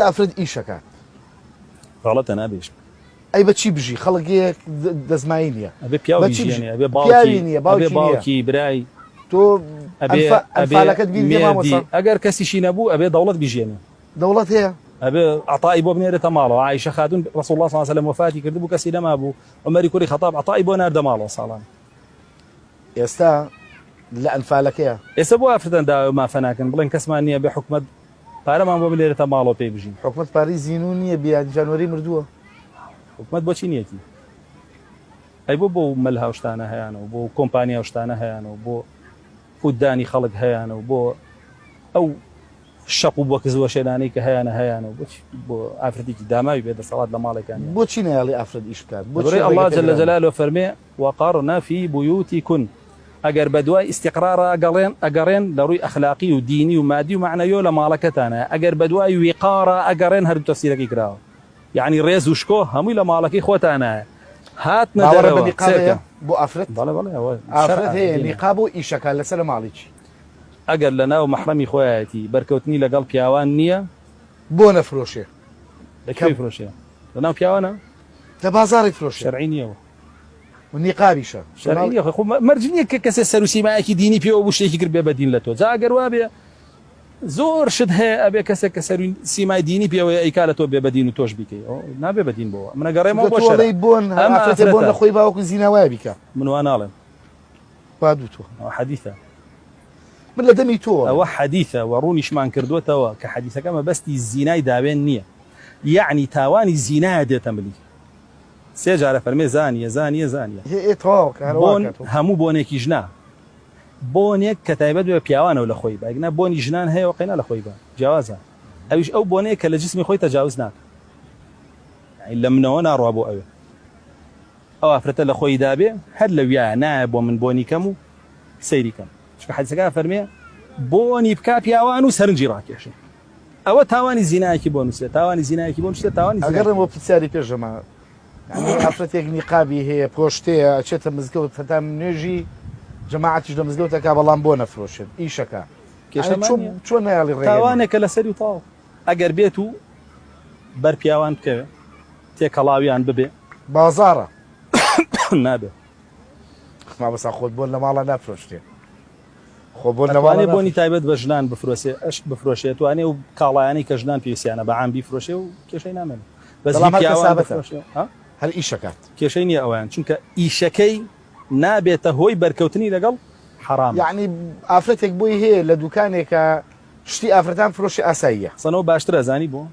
ئافرەت ئیش ئەکات. غەڵەتە نابێ ئیش بکات. ئەی بە چی بژی خەڵک یەک دەستمایی نییە. ئەبێ پیاو بە چی بژی؟ بیژیێنێ ئەبێ باوکی پیاوی نییە ئەبێ باوکی نییە. باوکی برای تۆ ئەبێ ئەنفا ئەبێ ئەنفالەکەت بیر نییە مێردی مامۆستا؟ ئەگەر کەسیشی نەبوو ئەبێ دەوڵەت بیژیێنێ. دەوڵەت هەیە؟ ئەبێ عەتای بۆ بنێرێتە ماڵەوە عائیشە خاتوون رسول اللە صلی اللە علیە وسلم وەفاتی کردبوو کەسی نەمابوو عومەری کوڕی خەتاب عەتای بۆ ناردە ماڵەوە ساڵان. ئێستا لە ئەنفالەکەیە. ئێستا بۆ ئافرەتان داوای ئەو مافە ناکەن بڵێن کەسمان نییە بێ حکومەت پارەمان بۆ بنێرێتە ماڵەوە پێی بژین. حکومەت پارەی زینوو نییە بیانی جانوەری مردووە. حکومەت بۆچی نیەتی؟ ئەی بۆ بۆ مەلها و شتانە هەیانە و بۆ کۆمپانیا و شتانە هەیانە و بۆ قوتدانی خەڵک هەیانە و بۆ ئەو شەق و بۆکس وەشێنانەی کە هەیانە هەیانە و بۆچی بۆ ئافرەتێکی داماوی بێ دەسەڵات لە ماڵێکا نییە؟ بۆچی نایەڵی ئافرەت ئیش بکات؟ بۆچی لەبەرئەوەی اللە ڕێگە جل پێدراو نییە؟ جلاله فەرمێ، وقرن فی بیوتکن، ئەگەر بەدوای ئیستیقرارا ئەگەڵێن ئەگەڕێن لە ڕووی ئەخلاقی و دینی و مادی و مەعنەویەوە لە ماڵەکەتانایە، ئەگەر بەدوای ویقارا ئەگەڕێن هەردوو تەفسیرەکەی کراوە یەعنی ڕێز و شکۆ هەمووی لە ماڵەکەی خۆتانایە هاتنە باوەڕە بە دەرەوە نیقاب هەیە سێرکە بۆ ئافرەت؟ بەڵێ بەڵێ ئەوە ئافرەت شەرعە هەیە دینە. نیقاب و ئیشەکا لەسەر ماڵیی. ئەگەر لەناو مەحڕەمی خۆیایەتی بەرکەوتنی لەگەڵ پیاوان نییە. بۆ نەفرۆشێ؟ لە کوێ فرۆشێ؟ لەناو پیاوانە؟ لە بازاڕی فرۆشێ. شەرعی نییە. و نیقابیشە. شەرعی نییە خۆ مەرج نییە کە کەسێ سەر و سیمایەکی دینی پێوە بوو شتێکی کرد بێ بە دین لە تۆ جا ئەگەر وابێ زۆر شت هەیە ئەبێ کەسێک کە سەر و سیمای دینی پێوەیە ئەیکا لە تۆ بێ بە دین و تۆش بیکەی ئەو نابێ بە دین بۆوە من ئەگەڕێمەوە بۆ تۆ شەرع ئەڵێی بۆن هەر ئەم ئافرەتێ بۆن ئافرەتە لە خۆی با وەکو زینا وایە بیکا. من وا ناڵێم. وا دوتوە. ئەوە حەدیثە. من لە دەمی تۆوە. ئەوە حەدیثە وە ڕوونیشمان کردووەتەوە کە حەدیثەکە مەبەستی زینای داوێن نییە یەعنی تاوانی زینایە دێتە ملی. سێ جار ئەفەرمێ زانیە زانیە زانیە. ئێ ئێ تەواو کە هەر وا بۆن کاتەوە. هەموو بۆنێکیش نا بۆنێک کە تایبەت بێ بە پیاوانەوە لە خۆی با گنا بۆنی ژنان هەیە و قەینا لە خۆی با جیاوازە ئەویش ئەو بۆنەیە کە لە جسمی خۆی تەجاوز ناکا یانی لە منەوە ناڕوا بۆ ئەوێ ئەو ئافرەتە لە خۆی دابێ هەر لەویایە نایە بۆ من بۆنی کەم و سەیری کەم چونکە حەدیسەکە ئەفەرمێ بۆنی بکا پیاوان و سەرنجی ڕاکێشێ ئەوە تاوانی زینایەکی بۆ نووسرێ تاوانی زینایەکی بۆ نووسرێ تاوانی زینایەکی ئەگەڕێم بۆ پرسیاری پێشەمە یعنی ئافرەتێک نیقابی هەیە پۆشتەیە ئەچێتە مزگەوت هەتا نوێژی جەماعەتیش لە مزگەوتەکە بەڵام بۆ نەفرۆشێت ئیشەکە کێشەمان چۆن نییە. چۆن نایەڵی ڕێگە نییە؟ تاوانێکە لەسەری و تەواو. ئەگەر بێت و بەر پیاوان بکەوێ تێکەڵاویان ببێ. بازاڕە. نابێ. مامۆستا خۆت بۆن لە ماڵا نافرۆشرێ. خۆ بۆن لە ماڵا ئەتوانێ بۆنی نافرۆشرێ. تایبەت بە ژنان بفرۆسێ ئەش بفرۆشێ ئەتوانێ و کاڵایانەی کە ژنان پێویستیانە بە عام بیفرۆشێ و کێشەی نامێنێ بەس هی بەڵام هەر پیاوان کەسابەتە. بفرۆشێ ها؟ هەر ئیشەکات. کێشەی نییە ئەویان چونکە ئیشەکەی نابێتە هۆی بەرکەوتنی لەگەڵ حەرام. یەعنی ئافرەتێک بۆی هەیە لە دوکانێکا شتی ئافرەتان فرۆشی ئاساییە. سەنەوە باشترە زانی بۆ؟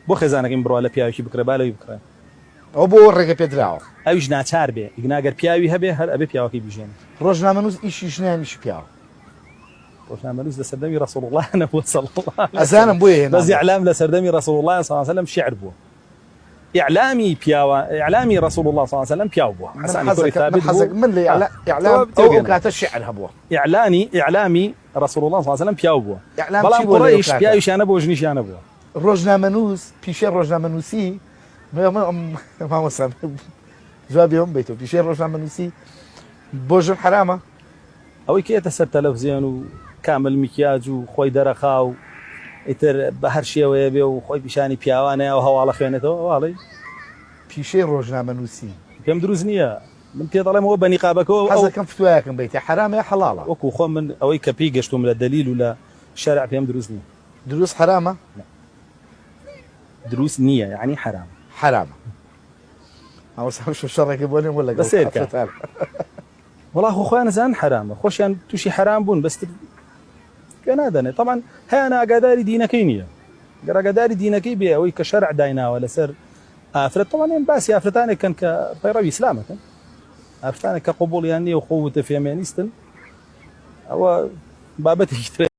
بۆ خێزانەکەی من بڕوا لە پیاوێکی بکڕێ با لەوی بکڕێ. ئەوە بۆ ڕێگە پێدراوە. ئەویش ناچار بێ ئیگنا گەر پیاوی هەبێ هەر ئەبێ پیاوەکەی بیژێنێ. ڕۆژنامەنووس ئیشی ژنە یان ئیشی پیاوە؟ ڕۆژنامەنووس لە سەردەمی ڕسول اللە نەبووە صلی اللە علیه ئەزانم وسلم. بۆیە هێنامەوە. بەس ئیعلام لە سەردەمی ڕسول اللە صلی اللە علیه وسلم شیعر بووە. ئیعلامی پیاوە ئیعلامی ڕسول اللە صلی اللە علیه وسلم پیاو بووە. من حەسانی کوڕی حەزەکەم من ثابت بوو. حەزەکەم من لە آه. ئیعلام تۆ ئەو ئەو تێگەنە. کاتە شیعر هەبووە. ئیعلانی ئیعلامی ڕسول اللە صلی اللە علیه وسلم پیاو بووە. ئیعلام بەڵام چی بووە لەو قوڕەیش کاتە؟ پیاویشیان نەبووە ژنیشیان نەبووە. ڕۆژنامەنووس پیشەی ڕۆژنامەنووسی مامۆستا جوابی ئەوەم بەیتەوە پیشەی ڕۆژنامەنووسی بۆ ژن حەرامە؟ ئەوەی کە یەتە سەر تەلەفزیۆن و کامل میکیاج و خۆی دەرەخا و ئیتر بە هەر شێوەیە بێ و خۆی پیشانی پیاوانەیە و هەواڵە خوێنێتەوە ئەوە ئەڵێی؟ پیشەی ڕۆژنامەنووسی. پێم دروست نییە من پێت ئەڵێم ئەوە بە نیقابەکەوە ئەو. حەزەکەم فتوایەکم بەیتێ حەرامە یا حەڵاڵە؟ وەکوو خۆم من ئەوەی کە پێی گەشتووم لە دەلیل و لە شەرع پێم دروست نییە. دروست حەرامە؟ نا دروست نییە یەعنی حەرامە. حەرامە. مامۆستا ئەمشەو شەڕێکە بۆ نێم لەگەڵ بەس سەیرکە. ئافرەتان. وەڵا خۆ خۆیان ئەزانن حەرامە خۆشیان تووشی حەرام بوون بەس تر گوێ نادەنێ تەبعەن هەیانە ئاگاداری دینەکەی نییە گەر ئاگاداری دینەکەی بێ ئەوەی کە شەرع دایناوە لەسەر ئافرەت تەبعەن ئێمە باسی ئافرەتانێک کەن کە پەیڕەوی ئیسلامەکەن ئافرەتانێک کە قبوڵیان نییە و خۆ وتە فێمێنیستن ئەوە بابەتێکی ترە.